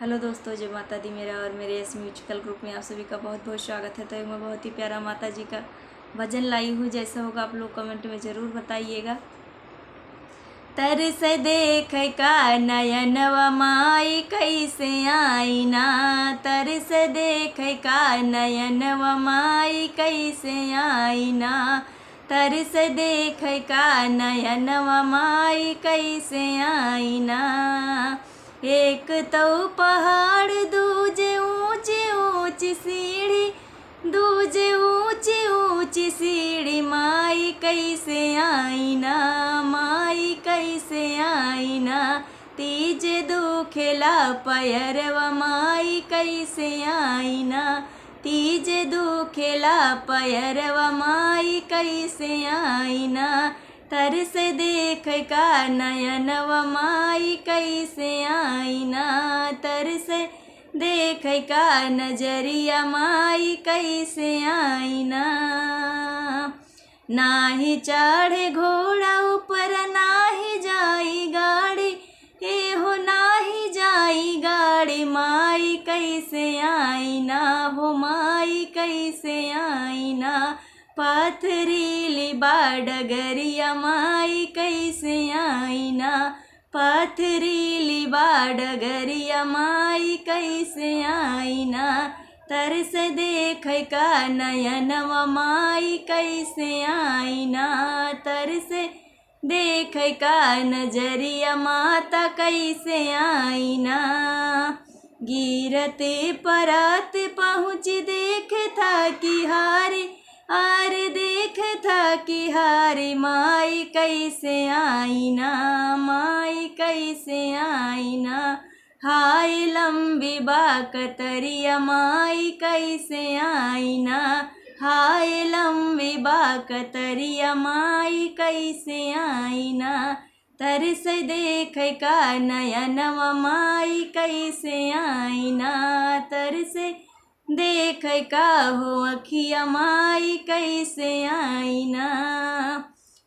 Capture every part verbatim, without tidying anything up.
हेलो दोस्तों, जय माता दी। मेरा और मेरे यस म्यूजिकल ग्रुप में आप सभी का बहुत बहुत स्वागत है। तो मैं बहुत ही प्यारा माता जी का भजन लाई हूँ, जैसा होगा आप लोग कमेंट में ज़रूर बताइएगा। तरस देखे का नयनवा माई कैसे आईना, तरस देखे का नयनवा माई कैसे आईना, तरस देखे का नयनवा माई कैसे आईना। एक तौ पहाड़, दूजे ऊंची ऊंची सीढ़ी, दूजे ऊंची ऊंची सीढ़ी, माई कैसे आईना, माई कैसे आईना। तीज दुखेला पयरवा, माई कैसे आईना, तीज दुखेला पयरवा, माई कैसे आईना। तरस देखे का नयनवा, माई कैसे आईना, तरस देखे का नजरिया, माई कैसे आईना। नाही चढ़े घोड़ा ऊपर, नाही जाई गाड़ी, ए हो नाही जाई गाड़ी, माई कैसे आईना हो, माई कैसे आईना। पथरीली बा डगरिया, माई कैसे आईना, पथरीली बा डगरिया, माई कैसे आईना। तरस देखे का नयनवा, माई कैसे आईना, तरस देखे का नजरिया, माता कैसे आईना। गिरत परत पहुँच देखे था कि हारी, आर देखे था कि हारी, माई कैसे आईना, माई कैसे आईना। हाय लंबी बा कतरिया, माई कैसे आईना, हाय लंबी बा कतरिया, माई कैसे आईना। तरस देखे का नयनवा, माई कैसे आईना, तरस देखे का हो अखिया, माई कैसे आईना।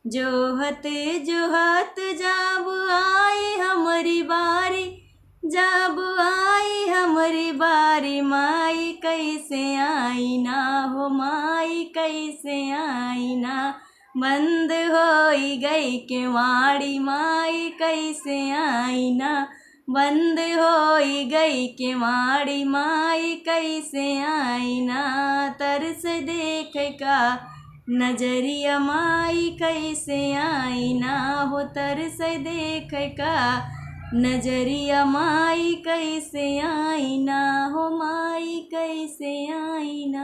जोहत जोहत जब आई हमरी बारी, जब आई हमरी बारी, माई कैसे आईना हो, माई कैसे आईना। बंद होई गई केवाड़ी, माई कैसे आईना, बंद होई गई केवाड़ी, माई कैसे आईना। तरस देखे का नजरिया, माई कैसे आईना हो, तरस देखे का नजरिया, माई कैसे आईना हो, माई कैसे आईना।